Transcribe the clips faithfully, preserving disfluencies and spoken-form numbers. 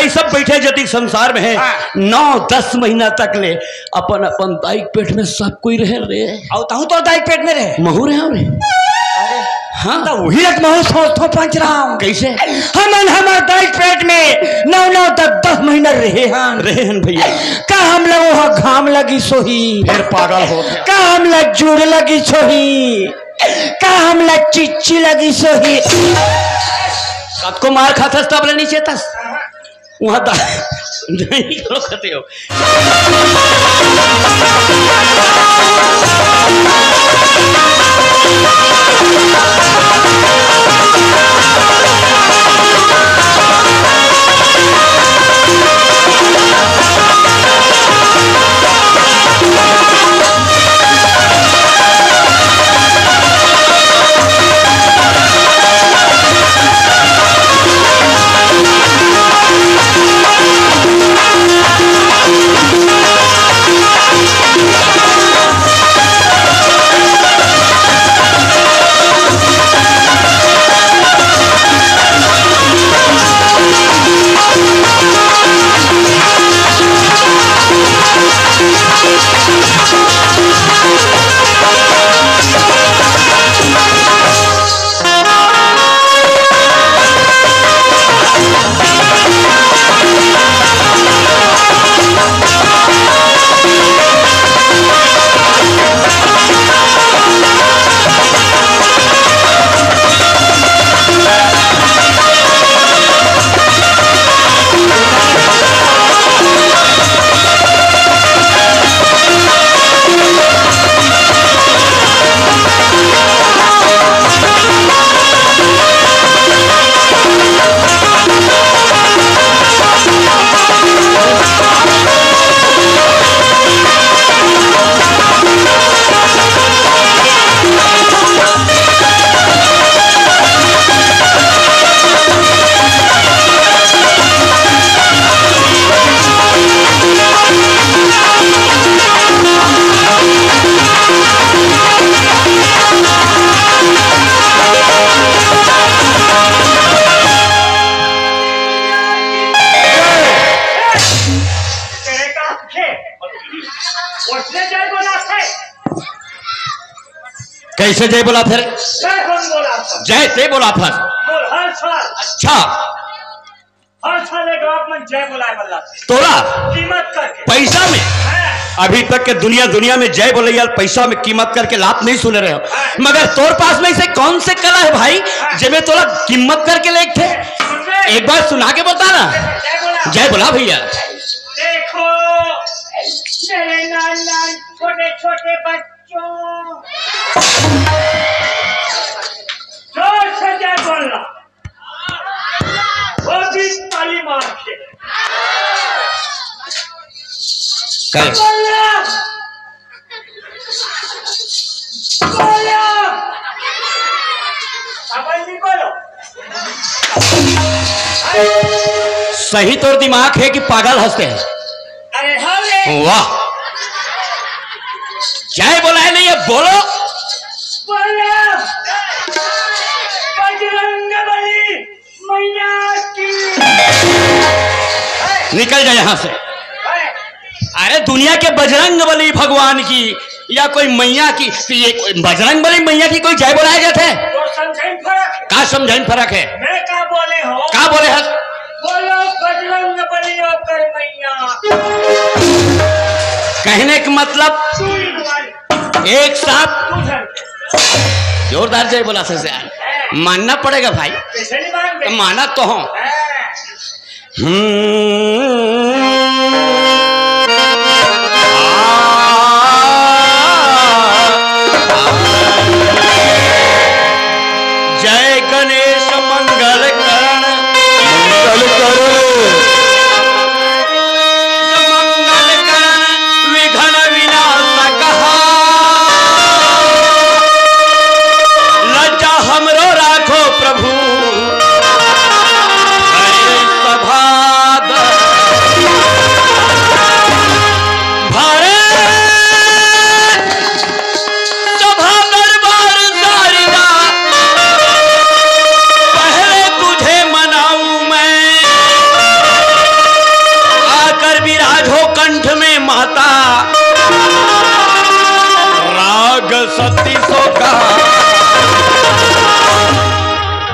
सब बइठे जतिक संसार में हे, हाँ। नौ दस महीना तक ले अपन अपन दाई के पेट में सब कोई रहे रे। अउ तहूँ तो दाई के पेट में रहे। महूँ रहे रे। अरे, हाँ। त उही ल महूँ सोचथों पंचराम। कइसे? हमन हमर दाई के पेट में नौ नौ दस दस महीना रहे हन। रहे हन भइया। का हमला ओहा घाम लगिस होही? फेर पागल होथे। का हमला जुड़ लगिस होही? का हमला चिच्ची लगिस होही? कतको मार खाथस तब ले नइ चेतस। वहाँ दा-, नहीं करो कहते हो। कइसे जय बोलाथे? जय हम बोलाथन। जय ते बोलाथस। बोल, हर साल। अच्छा। हर साल ए गाँव मन जय बोलाय बर लाथे। तोला? कीमत करके। पइसा में? हाँ। अभी तक के दुनिया, दुनिया में जय बोलइया ल पइसा में कीमत करके लात नइ सुने रहेंव। हाँ। मगर तोर पास में अइसे कौन से कला हे भाई, हाँ। जेमे तोला कीमत करके लेथे? सुन बे। एक बार सुना के बता ना। जय बोला। जय बोला भइया। देखो, मेरे नान नान छोटे छोटे बच्चों, जोर से जय बोलना। वो भी ताली मार के। करे। बोलो। बोलो। अब नहीं बोलो। सही तोर दिमाग हे कि पागल हस ते? अरे हाँ रे। वाह। जय बोलाय नहीं हे, बोलो। बोलो। बजरंग बली। मैया की। निकल जा यहाँ से। अरे दुनिया के बजरंग बली भगवान की या कोई मैया की, तो ये कोई बजरंग बली मैया की कोई जय बोलाय जाथे? तो समझे में फर्क हे। का समझे में फर्क हे? मैं का बोले हँव? का बोले हस? बोलो बजरंग बली ओकर मैया। कहने का मतलब तू ही हमारी। एक साथ जोरदार जय बोलाथे यार, मानना पड़ेगा भाई। कैसे नहीं मानते? तो माना तो हँव। हाँ। हम्म। जय गणेश मंगल करण। मंगल करण। मंगल करण विघ्न विनाशक हा। लज्जा हमरो राखो प्रभु। हरि सभा द-,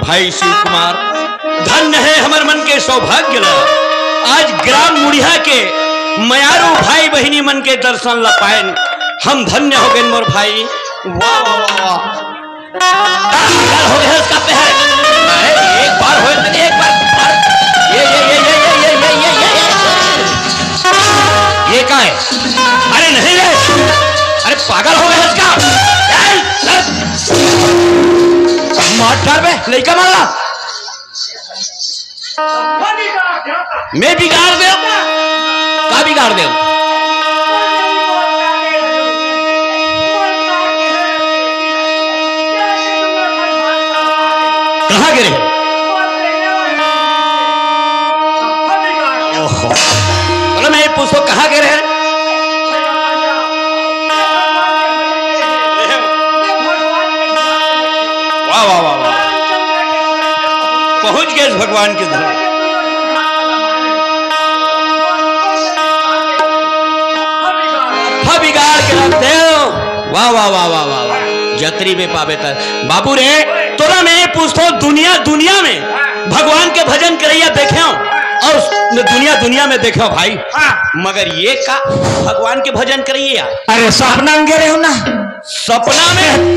भाई शिव कुमार, धन्य हे हमर मन के सौभाग्य ला। आज ग्राम मुड़िया के मयारू भाई बहिनी मन के दर्शन ला पाएन, हम धन्य हो गए मोर भाई। वाह, वाह, वाह, वाह। का हो गया इसका पहर? अरे, एक बार हो, एक बार। ये, ये, ये, ये। ये का है? अरे नहीं रे, अरे पागल हो गया इसका। चल, चल। मार डाल बे, लइका मार ला। मैं बिगाड़ दे, का बिगाड़ दे? कहाँ गिरे? ओहो। बोलो, मैं ये पूछो, कहाँ गिरे? वाह, वाह, वाह, वाह। पहुंच गए इस भगवान के धाम। हा बिगाड़ के रख दे। वाह, वाह, वाह, वाह, वाह, वाह। जतरी में पावे तर। बाबू रे, तोला मैं ये पूछता हूँ, दुनिया, दुनिया में भगवान के भजन करैया देखे हो और दुनिया, दुनिया में देखे हो भाई। हाँ। मगर ये का भगवान के भजन करैया? अरे सपना में गिरे हो ना। सपना में?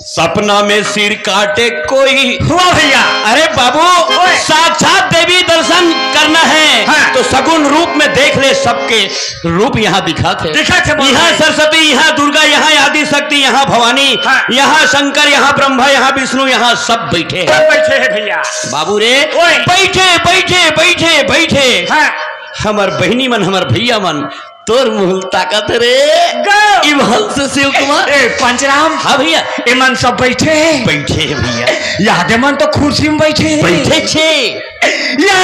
सपना में सिर काटे कोई। हुआ भैया। अरे बाबू, ओए। साक्षात देवी दर्शन करना है, हाँ। तो सगुण रूप में देख ले, सबके रूप यहाँ दिखा थे। दिखा थे, बाबू। यहाँ सरस्वती, यहाँ दुर्गा, यहाँ आदि शक्ति, यहाँ भवानी, हाँ। यहाँ शंकर, यहाँ ब्रह्मा, यहाँ विष्णु, यहाँ सब बैठे हैं। सब बैठे हैं भैया। बाबू रे, ओए। बैठे, बैठे, बैठे, बैठे। हाँ। हमर बहिनी मन, हमर भैया मन, तोर मुंह ताकत रे। गो। इमहल से शिव कुमार। ए, पंचराम। हाँ भैया। एमन सब बैठे हैं। बैठे हैं भैया। यादे मन तो कुर्सी में बैठे हैं। बैठे छे। या।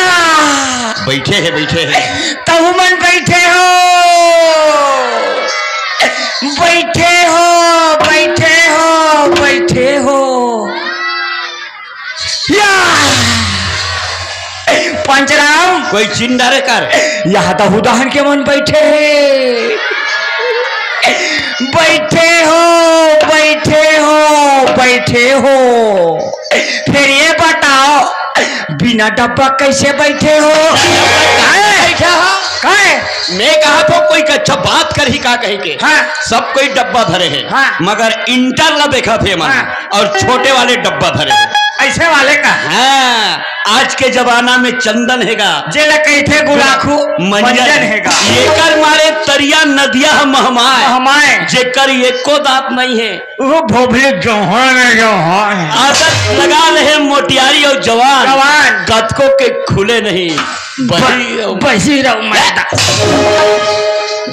बैठे हैं, बैठे हैं। तहु मन बैठे हो। बैठे हो, बैठे हो, बैठे हो। या! पंचराम। कोई चिंदा रे कर। यहाँ तो उदाहरण के मन बैठे हैं। बैठे हो, बैठे हो, बैठे हो। फिर ये बताओ, बिना डब्बा कैसे बैठे हो? काहे बैठा हो? काहे? मैं कहा तो कोई अच्छा बात कर ही का कही के। हाँ। सब कोई डब्बा धरे है। हाँ। मगर इंटर ला देखा थे मन। हाँ। और छोटे वाले डब्बा धरे हैं। ऐसे वाले का? हाँ, आज के जमाना में चंदन हेगा। जेला कहिथे गुलाखू, मंजन। मंजन हेगा। एकर मारे तरिया नदिया ह महमाय। महमाय। जेकर एको दांत नहीं है। वो भोभली जवान है, जवान है। आदत लगा ले मोटियारी और जवान। जवान। कतको के खुले नहीं। बही ब-, बही रहो मैदा।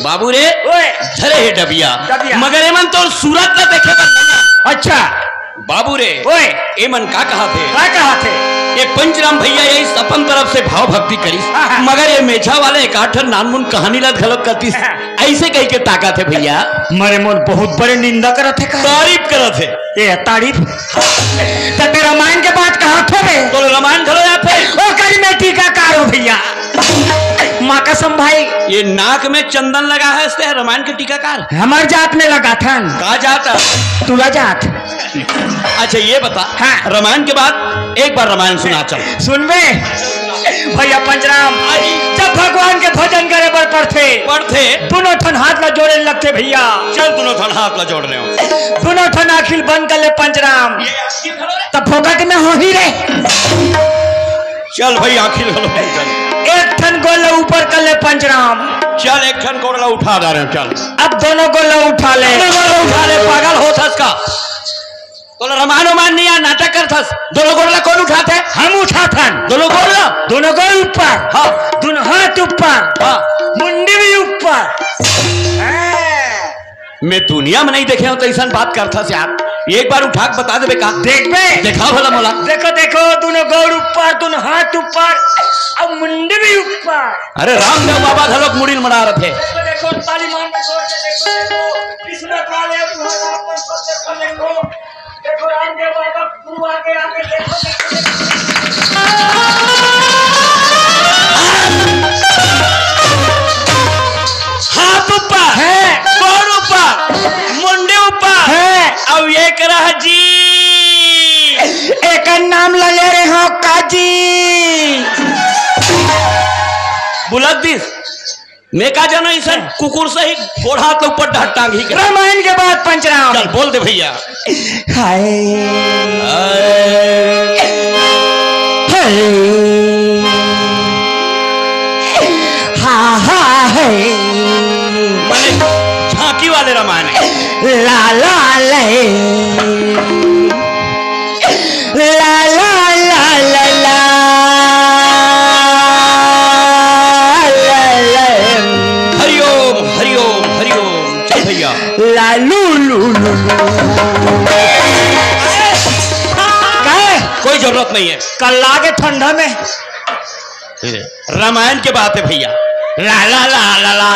बाबू रे, ओए। धरे हे डबिया। डबिया। मगर एमन तोर सूरत ला देखे बर नइ आए। अच्छा। बाबू रे, ओए। एमन का कहा थे? का कहा थे? ये पंचराम भैया यही अपन तरफ से भाव भक्ति करिस, हाँ, हाँ। मगर ये मेछा वाले एक आठ ठन नानमुन कहानी ला घलो कतिस। हाँ। ऐसे कह के ताकत है भैया। मरे मोर बहुत बड़े निंदा करत है का? तारीफ करत है। ये तारीफ? त तें रामायण के बात कहा थो बे? तो रामायण घलो आथे। ओकर में टीकाकार हो भैया। माँ कसम भाई। ये नाक में चंदन लगा है, इससे रामायण के टीकाकार। हमर जात में लगाथन। का जात है? तुला जात। अच्छा, ये बता, हाँ। रामायण के बाद एक बार रामायण सुना चल। सुनबे? भैया पंचराम, जब भगवान के भजन करे बर पड़थे, पड़थे। दोनों ठन हाथ ला जोड़े लगथे भैया। चल, दोनों ठन हाथ ला जोड़ ले। दोनों ठन आँखी ल बंद कर ले पंचराम। ये आँखी खोलो रे। तब फोकट में हो ही रे। चल भाई, आँखी ल खोलो, बंद कर। एक ठन गोड़ ला ऊपर कर ले पंचराम। चल, एक ठन गोड़ ला उठा डारे, चल। अब दोनों गोड़ ला उठा ले। दोनों गोड़ ला उठा ले, पागल होथस का? तोला रामायण वामायण नइ आय, नाटक करथस। दोनों गोड़ ला कोन उठाथे? हम उठाथन। दोनों गोड़ ला? दोनों गोड़ ऊपर। हाँ। दोनों हाथ ऊपर। हाँ। मुंडी भी ऊपर। हाँ। मैं दुनिया में नइ देखे हों त अइसन बात करथस यार। एक बार उठा के बता देबे का? देखबे? देखा भला मोला। देखो, देखो, दोनों गोड़ ऊपर, दोनों हाथ ऊपर, अउ मुंडी भी ऊपर। अरे रामदेव बाबा घलोक मुड़ी ल मड़ा रथे। देखो, देखो, ताली मार के जोर से देखो, देखो, किस्मत वाले, तुम्हारा अपन सब देखो, देखो। देखो रामदेव बाबा गुरु आगे, आगे देखो, देखो, देखो। हाथ ऊपर, हैं? गोड़ ऊपर, मुंडी बुलक दिस। मैं का जानो, इसन कुकुर से ही गोड़ हाथ ऊपर डांट टांग ही के। रामायण के बाद पंचराम। चल, बोल दे भैया। हाय। हाय। हाय। हा, हा, हाय। माने झांकी वाले रामायण है। ला, ला, ले। ला, ला, ला, ला, ला। ला, ला। हरिओम, हरिओम, हरिओम। जय भैया। लालू, लू, लू, लू। काहे? कोई जरूरत नहीं है। कल लागे ठंडा में। रामायण के बात है भैया। ला, ला, ला, ला, ला।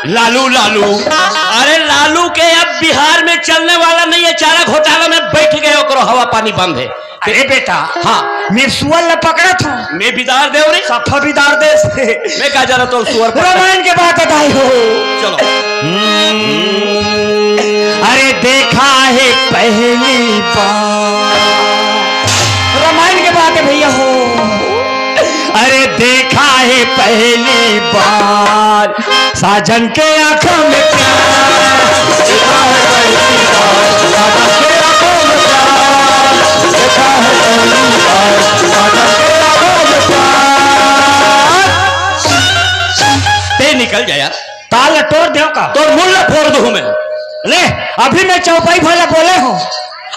लालू, लालू। अरे, लालू के अब बिहार में चलने वाला नहीं है, चारा घोटाला में बैठ गए, ओकरो हवा पानी बंद है। अरे बेटा, हाँ। मैं सुअर ला पकड़त हूँ। मैं बिदार देव रे। सफा बिदार दे से। मैं का जाना तो सुअर पर। रामायण के बात बताई हो। चलो। अरे देखा है पहली बार। रामायण के बात है भैया हो। अरे देखा है पहली बार। साजन के आंखों में प्यार। देखा है पहली बार। साजन के आंखों में प्यार। देखा है पहली बार। साजन के आंखों में प्यार। ते निकल जा यार। ताल तोड़ देव का। तोर मुंह ला फोड़ दूं मैं। ले, अभी मैं चौपाई भला बोले हूँ,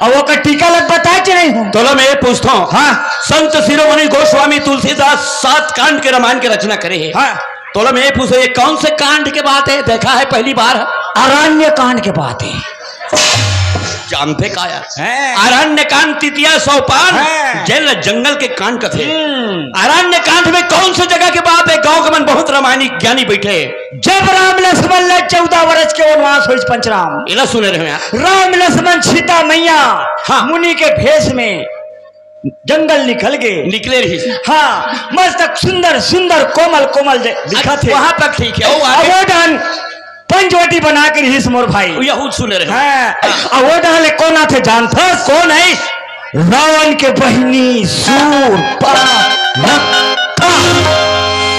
अब ओकर टीका लग बताए कि नहीं हूँ? तोला मैं ये पूछता हूँ। हाँ। संत शिरोमणि गोस्वामी तुलसीदास सात कांड के रामायण के रचना करे है। हाँ। तोला मैं ये पूछो, ये कौन से कांड के बात है, देखा है पहली बार? अरण्य कांड के बात है। जानते का यार? हैं। अरण्य कांड तृतीया सोपान, हैं। जेल जंगल के कांड कथे। हम्म। अरण्य कांड में कौन से जगह के बात है? गांव के मन बहुत रामायणी ज्ञानी बैठे। जब राम लक्ष्मण ला चौदह वर्ष के वनवास होइस पंचराम। एला सुने रहे यार। राम लक्ष्मण सीता मैया हाँ। मुनि के भेष में जंगल निकल गए। निकले रहिस। हाँ, मस्त सुंदर सुंदर कोमल कोमल जे दिखत हे। वहां तक ठीक है, वो आगे। अब वो डहन पंचवटी बना के रहिस मोर भाई। यहू सुने रहे। हाँ, अब वो डहन ले कोन आथे जानथस? कोन है? रावण के बहिनी सूर्पनखा।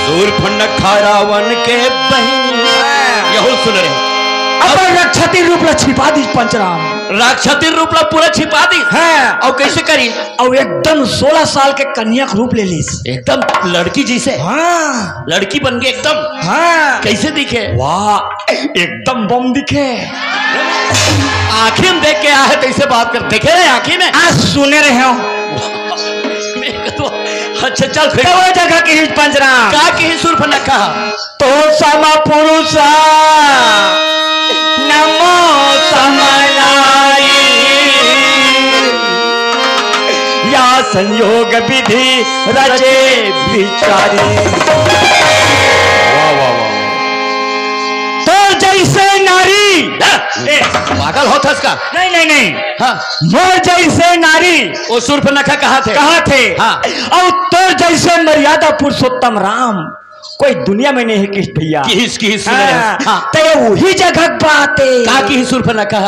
सूर्पनखा रावण के बहिनी। यहू सुने रहे। अपन राक्षसी रूप ला छिपा दिस पंचराम। राक्षसी रूप ला पूरा छिपा दिस। हाँ। अउ कैसे करी? अउ एकदम सोलह साल के कन्या के रूप ले लिस। एकदम लड़की जैसे। हाँ। लड़की बन गई एकदम। हाँ। कैसे दिखे? वाह, एकदम बम दिखे। आँखी में देख के आहे तैसे बात कर, देखे रहे आँखी में? आज सुने रहे हो। मैं तो, अच्छा चल फिर। तो वो जगह किहिस पंचराम। का किहिस सूर्पनखा? तो सम पुरुष नमो सम नारी, या संयोग विधि रचे विचारी। वाह, वाह, वाह। तो जैसे नारी। ए, पागल होथस का? नहीं, नहीं, नहीं। हाँ। मोर जैसे नारी। वो सूर्पनखा कहाथे। कहाथे। हाँ। अउ तोर जैसे मर्यादा पुरुषोत्तम राम। कोई दुनिया में नहीं है किहिस भैया। किहिस, किहिस, सुने रहे। हाँ, हाँ। तो ये वही जगह बात है। का किहिस सूर्पनखा?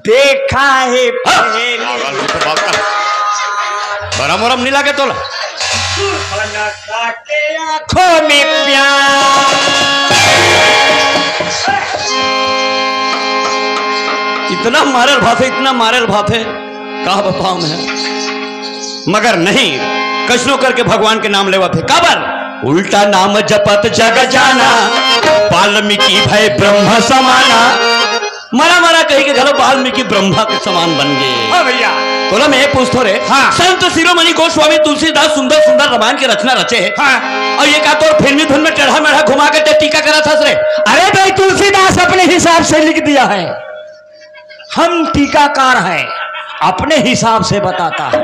देखा है हाँ। पहले। बड़ा मोरम नहीं लागे तोला। सूर्पनखा के आंखों में प्यार। इतना मारल भाथे, इतना मारल भाथे। का बताऊं मैं? मगर नहीं, कइसनो करके भगवान के नाम लेवत हे। काबर? उल्टा नाम जपत जग जाना, वाल्मीकि भए ब्रह्म समाना। मरा मरा कहिके घलो वाल्मीकि ब्रह्मा के समान बन गे। हाँ भैया। तोला मैं ये पूछथों रे, हाँ। संत शिरोमणि गोस्वामी तुलसीदास सुंदर सुंदर रामायण के रचना रचे हे। हाँ। अउ ये का तोर फिल्मी धुन में टेढ़ा मेढ़ा घुमा के ते टीका करत हस रे? अरे भाई, तुलसीदास अपने हिसाब से लिख दिया है। हम टीकाकार हैं, अपने हिसाब से बताता है।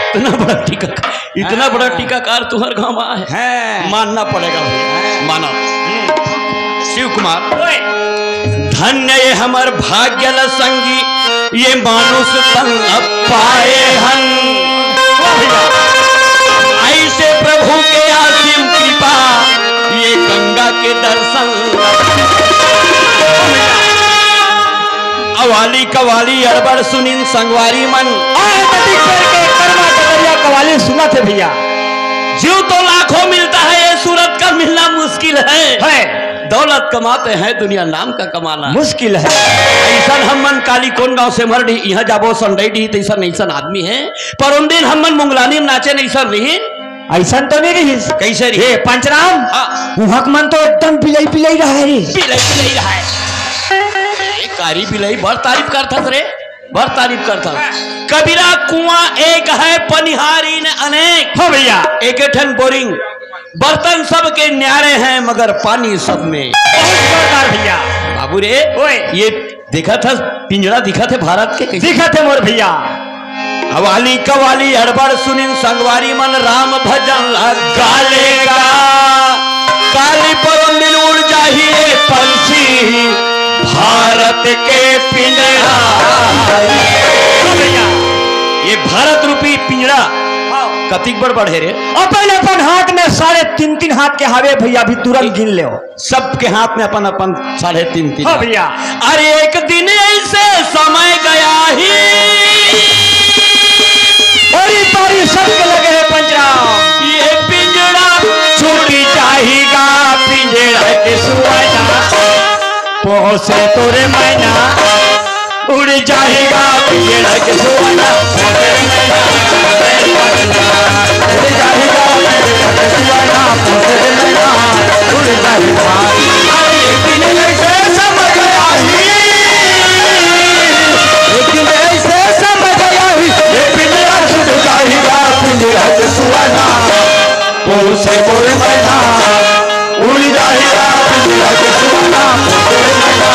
इतना बड़ा टीकाकार, इतना बड़ा हाँ। टीकाकार तुम्हारे गांव में आए। हैं। मानना पड़ेगा भाई, हैं। माना। हम्म। शिव कुमार, ओए। धन्य ये हमर भाग्य ल संगी, ये मानुष तन अब पाए हन। वाह भैया। ऐसे प्रभु के असीम कृपा, ये गंगा के दर्शन। अवाली कवाली अड़बड़ सुनिन संगवारी मन। आए नदी कर के कर्मा कतरिया कवाली सुनत हे भैया। जीव तो लाखों मिलता है, ये सूरत का मिलना मुश्किल है। है। दौलत कमाते हैं, दुनिया नाम का कमाना मुश्किल है। अइसन हमन काली कोन गांव से मर डी, इहां जाबो संडई डी, तइसन अइसन आदमी है। पर उन दिन हमन मुंगलानी में नाचे नहीं सर रही। अइसन तो नहीं रहिस। कइसे रही? ए, पंचराम, हाँ। उहाँ के मन तो एकदम बिलई बिलई रहे रे। बिलई बिलई रहे। ए, कारी बिलई बड़ तारीफ करथस रे, बड़ तारीफ करथस। कबीरा कुआं एक है, पनिहारी ने अनेक। हाँ भैया। एक ठन बोरिंग, बर्तन सबके न्यारे हैं, मगर पानी सब में। बहुत जोरदार भैया। बाबू रे, ओए। ये दिखत हे पिंजड़ा, दिखत हे भारत के कइसे? दिखत हे मोर भैया। हवाली कवाली अड़बड़ सुनिन संगवारी मन, राम भजन ला गाले का। काली परम दिन उड़ जाही ये पंछी भारत के पिंजड़ा। हाँ भैया। ये भारत रूपी पिंजड़ा हाँ। कतिक बड़ बड़ हे रे? अपन अपन हाथ में साढ़े तीन तीन हाथ के हावे भैया, अभी तुरंत गिन ले। सबके हाथ में अपन अपन साढ़े तीन तीन। हाँ भैया। अरे एक दिन ऐसे समय गया ही। अरे तारी सबके लगे हे पंजरा। ये पिंजड़ा छूट जाएगा, पिंजड़ा के सुआना। पहुंचे तोरे मैना। उड़ जाएगा पिंजड़ा के सुआना। उड़ जाएगा पिंजड़ा के सुआना। उड़ जाएगा। अरे एक दिन ऐसे समय गया ही। एक दिन ऐसे समय गया ही। ये पिंजड़ा छूट जाएगा, पिंजड़ा के सुआना। पहुंचे तोरे मैना। उड़ जाएगा पिंजड़ा के सुआना। उड़ जाएगा,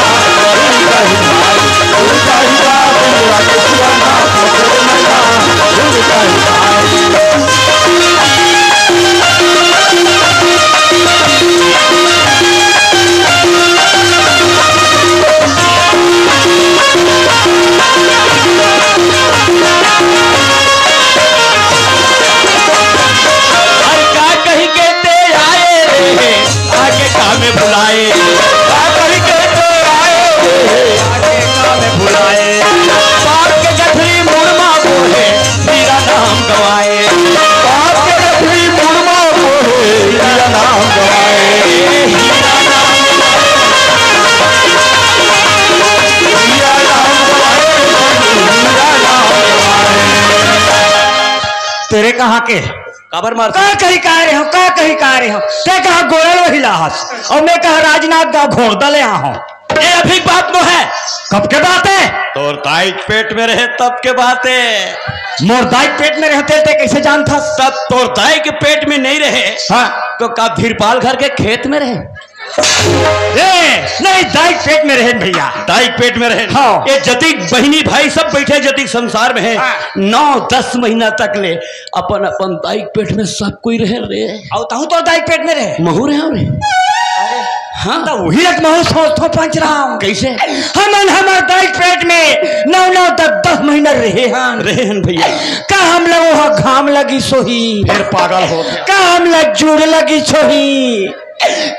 उड़ जाएगा पिंजड़ा के सुआना। उड़ जाएगा। अरे का कही के ते आए रे, आके का में भुलाए। का कही के ते आए रे, आके का में भुलाए। बाप के गठरी मुड़मा बोहे, हीरा नाम गवाए। बाप के गठरी मुड़मा बोहे, हीरा नाम गवाए। हीरा नाम गवाए। हीरा नाम गवाए। हीरा नाम गवाए। तेरे कहाँ के? काबर मार का कही का रे हो, का कही का रे हो? ते कहा गोरल वही लाहस, अउ मैं कहा राजनांदगांव घोरदा ले आहों। ए, अभी बात नो हे। कब के बात हे? तोर दाई के पेट में रहे तब के बात हे। मोर दाई के पेट में रहते ते कइसे जानथस? तब तोर दाई के पेट में नहीं रहे, हाँ। तो का धीरपाल घर के खेत में रहे? ए, नहीं, दाई के पेट में रहेन भैया। दाई के पेट में रहेन। हाँ। ए, जतिक बहिनी भाई सब बइठे, जतिक संसार में हे, हाँ। नौ दस महीना तक ले अपन अपन दाई के पेट में सब कोई रहे रे। अउ तहूँ तोर दाई के पेट में रहे? महूँ रहे रे। अरे, हाँ। त उही एक महूँ सोचथों पंचराम। कइसे? हमन हमर दाई के पेट में नौ नौ दस दस महीना रहे हन। रहे हन भैया। का हमला उहाँ घाम लगिस होही? फेर पागल हो गया। का हमला जुड़ लगिस होही?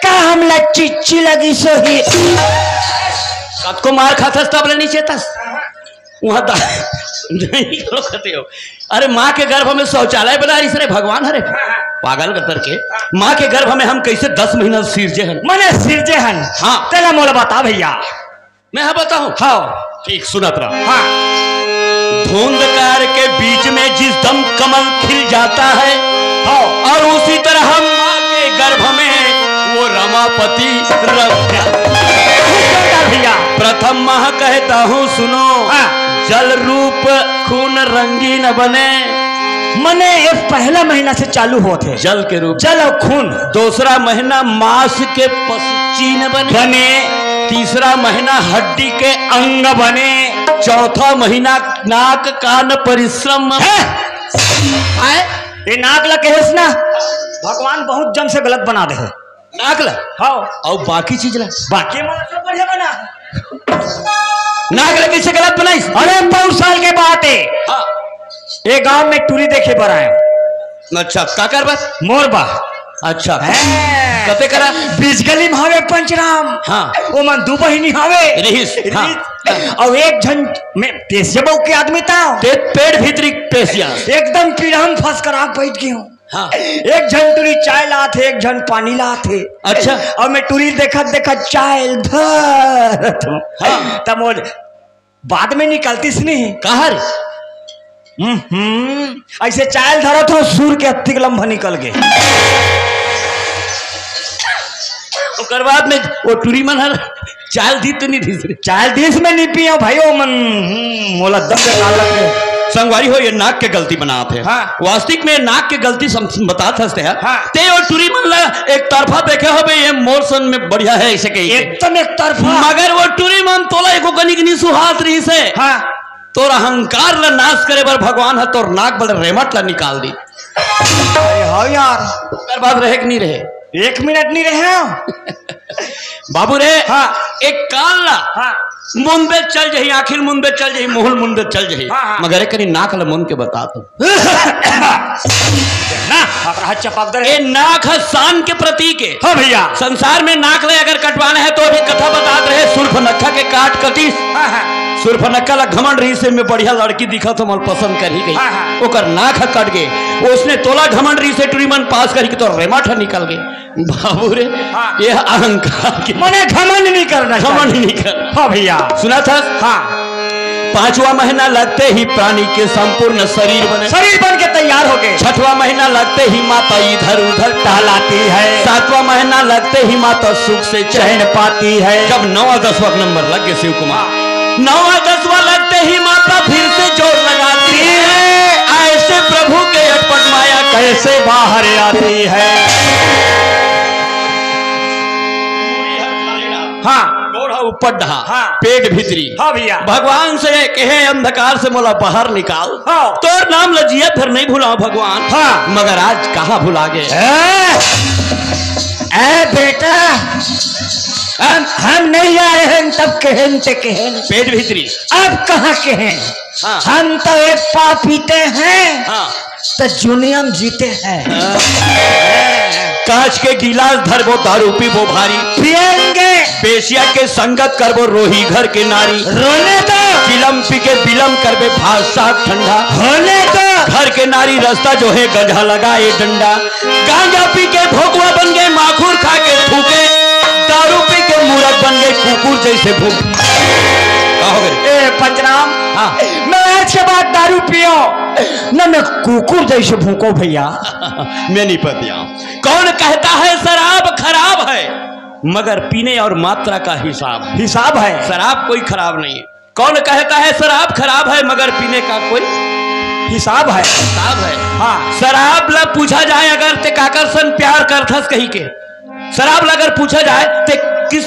का हमला चिच्ची लगिस होही? कतको मार खाथस तब ले नी चेतस। उहाँ दा-, नहीं करो कहते हो। अरे माँ के गर्भ में शौचालय बना रही रे भगवान, अरे पागल कतर के। माँ के गर्भ में हम कइसे दस महीना सिरजे हन? मने सिरजे हन। हाँ। तेला मोला बता भैया। मैं हाँ बताऊं? हाँ। ठीक, सुनत रहा। हाँ। धुंधकार के बीच में जिस दम कमल खिल जाता है, हाँ। और उसी तरह माँ के गर्भ में वो रमापति रम जाता है। भैया। प्रथम माह कहता हूँ, सुनो, हाँ। जल रूप खून रंगीन बने। मने ये पहला महीना से चालू होत हे। जल के रूप। जल अउ खून। दूसरा महीना मांस के पशु चीन बने। बने। तीसरा महीना हड्डी के अंग बने। चौथा महीना नाक कान परिश्रम। हैं? आय? ये नाक ला कहेस ना, भगवान बहुत जन से गलत बना दे हे। नाक ला? हाँ। अउ बाकी चीज ला? बाकी मन तो बढ़िया बना। नाक ला कइसे गलत बनाइस? अरे, बहुत साल के बात हे। हाँ। ए गांव में टूरी देखे बर आए। अच्छा, काकर बर? मोर बर। अच्छा। हैं। कते करा? बीच गली में हवे पंचराम। हाँ। ओमन दू बहिनी हवे। रिहिस। हाँ। रिहिस। अउ एक झन में पेशिया बहू के आदमी था। ते पेट भीतरी पेशिया। एकदम पीढ़ा में फंस कर आप बैठ गए हो। हाँ। एक झन टुरी चाय लात हे, एक झन पानी लात हे। अच्छा। अउ मैं टुरी देखत देखत चाय धरत हूँ। हाँ। तब मोर बाद में निकलतिस नहीं। कहाँ रे? हम्म, हम्म। अइसे चाय धरत हूँ, सूर के अतिक लंबा निकल गे। ओकर बाद में वो टुरी मन हर चाल दी तो नहीं दिस रे। चाल दिस में नहीं पिया भाई, वो मन, हम्म, मोला दम के काल लग गए। संगवारी हो, ये नाक के गलती बनात हे। हाँ। वास्तविक में नाक के गलती सम-, बतात हस ते हा। हाँ। ते वो टुरी मन ला एक तरफा देखे होबे, ये मोर सन में बढ़िया हे, अइसे कही के। एकदम एक तरफा। मगर वो टुरी मन तोला एको कनिक नहीं सुहात रहिस हे। हाँ। तोर अहंकार ला नाश करे बर भगवान ह तोर नाक वाले रेमट ला निकाल दी। अरे हाँ यार। ओकर बाद रहे कि नहीं रहे? एक मिनट नहीं रहे। बाबू रे, हाँ। एक कान ला हाँ। मुंदे चल जही, आँखी ल मुंदे चल जही, मुँह ल मुंदे चल जही, हाँ, हाँ। मगर एक कनी नाक ला मुंद के बता तो। ना, अपना हाथ चपाक दे रे। ए नाक ह शान के प्रतीक हे। हाँ भैया। संसार में नाक ले अगर कटवाना हे तो अभी कथा बतात रहे, सुर्पनखा के काट कतिस। हाँ, हाँ। सुर्पनखा ला घमंड रहिस हे, मैं बढ़िया लड़की दिखत हूँ, मोला पसंद करही कही। हाँ, हाँ। ओकर नाक ह कट गे, ओसने तोला घमंड रहिस हे, टुरी मन पास करही के तोर रेमट ह निकल गे। बाबू रे, हाँ। ये अहंकार के मने घमंड नहीं करना घमंड चाहिए। नहीं कर। हाँ भैया। सुनत हस? हाँ। पांचवा महीना लगते ही प्राणी के संपूर्ण शरीर बने। शरीर बन के तैयार हो गए। छठवां महीना लगते ही माता इधर उधर टहलाती है। सातवां महीना लगते ही माता सुख से चैन पाती है। जब नौवां दसवां नंबर लग गए शिव कुमार, हाँ। नौवां दसवां लगते ही माता फिर से जोर लगाती है। ऐसे प्रभु के अटपट माया कैसे बाहर आती है? हाँ। गोड़ ह ऊपर डहा, हाँ। पेट भीतरी। हाँ भैया। भगवान से कहे, अंधकार से मोला बाहर निकाल। हाँ। तोर नाम ल जिया फिर नहीं भुलाओ भगवान। हाँ। मगर आज कहाँ भुला गए? ए, ए बेटा, हम, हम नहीं आए हैं तब कहें ते कहें। पेट भीतरी। अब कहाँ कहें? हाँ। हम तो एक पाव पीते हैं, हाँ। तो दुनिया में जीते हैं। हाँ। कांच के गिलास धरबो, दारू पीबो भारी। पिएंगे। बेशिया के संगत करबो, रोही घर के नारी। रोने दो। चिलम पी के बिलम करबे, भात साग ठंडा। होने दो। घर के नारी रास्ता जो है, गंजा लगाए डंडा। गांजा पी के भोकवा बन गए, माखुर खा के थूके। दारू पी के मूरत बन गए, कुकुर जैसे भूक। का हो गए? ए, पंचराम। हाँ। मैं आज के बाद दारू पियो, न मैं कुकुर जैसे भूको भैया। मैं नहीं पतिया। कौन कहता है शराब खराब है, मगर पीने और मात्रा का हिसाब है। हिसाब है। शराब कोई खराब नहीं है। कौन कहता है शराब खराब है, मगर पीने का कोई हिसाब है। हिसाब है। हाँ। शराब ला पूछा जाए अगर ते काकर सन प्यार करथस कही के, शराब ला अगर पूछा जाए ते किस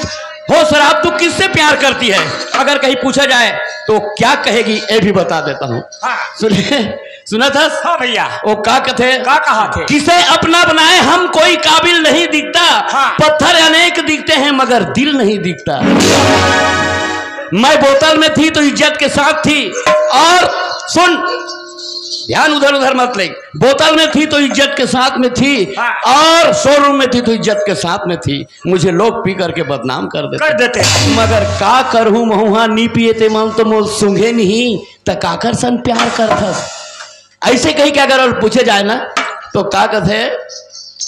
हो शराब, तू किससे प्यार करती है, अगर कहीं पूछा जाए तो क्या कहेगी, ये भी बता देता हूँ। हाँ। सुनिए, सुनत हस? हाँ भैया। वो का कथे? का कहा थे? किसे अपना बनाए हम कोई काबिल नहीं दिखता, हाँ। पत्थर अनेक दिखते हैं मगर दिल नहीं दिखता। मैं बोतल में थी तो इज्जत के साथ थी, और सुन, ध्यान उधर उधर मत ले, बोतल में थी तो इज्जत के साथ में थी, हाँ। और शोरूम में थी तो इज्जत के साथ में थी। मुझे लोग पी करके बदनाम कर देते। कर देते। मगर का करहूं, महूं हा नी पिए ते मन तो मोर सूंघे नहीं, त काकर सन प्यार करथस? ऐसे कही के अगर और पूछे जाए ना, तो का कहते हैं,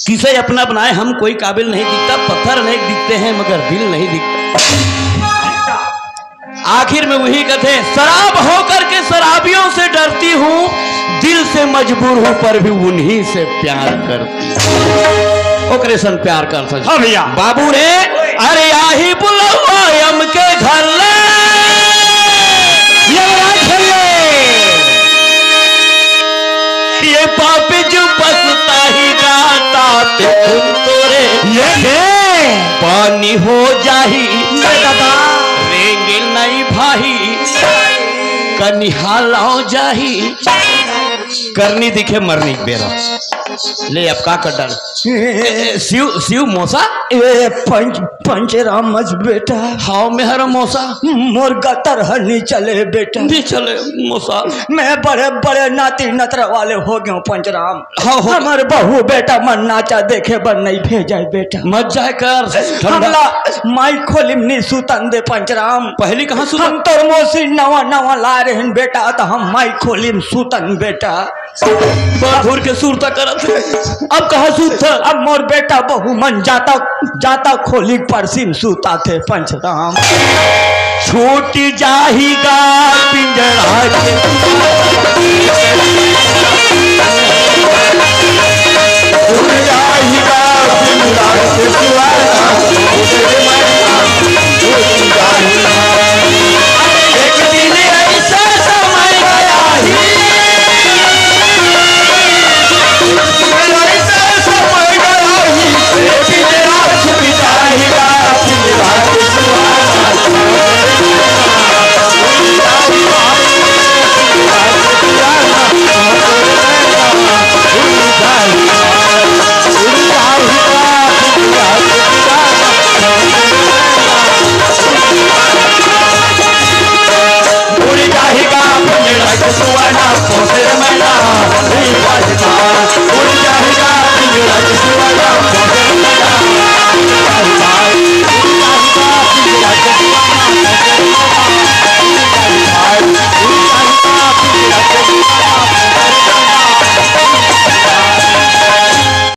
किसे अपना बनाए हम कोई काबिल नहीं दिखता, पत्थर अनेक दिखते हैं मगर दिल नहीं दिखता। आखिर में वही कथे, शराब होकर के शराबियों से डरती हूँ, दिल से मजबूर हूँ पर भी उन्हीं से प्यार करती हूँ। ओकरे सन प्यार कर सक। हाँ भैया। बाबू रे, अरे आही बुलवा यम के घर ले। यमराज भैया। ये पापी जो पछता ही जाता ते तुम तोरे ये दे। पानी हो जाही। ये दादा। रेंगे नहीं भाई। कनिहालाओ जाही। करनी दिखे मरनी के बेरा। ले अब का कर डाल। ए, ए, शिव, शिव मौसा। ए, पंच, पंच राम मज बेटा। हाव मेहर मौसा। मोर गतर ह नी चले बेटा। नी चले मौसा। मैं बड़े, बड़े नाती नतर वाले हो गयो पंच राम। हाव, हो। हमर बहू बेटा मन नाचा देखे बर नहीं भेजाय बेटा। मत जाय कर, ठंडा। हमला माई खोली म नी सुतन दे पंच राम। पहली कहाँ सुतन? हम तोर मौसी नवा, नवा ला रहे हैं बेटा, त हम माई खोली म सुतन बेटा। मधुर के सुरता करत हे। अब कहा सुरता, अब मोर बेटा बहू मन जाता, जाता खोली परसिम सुता थे पंचराम। छूट जाही गा पिंजरा के।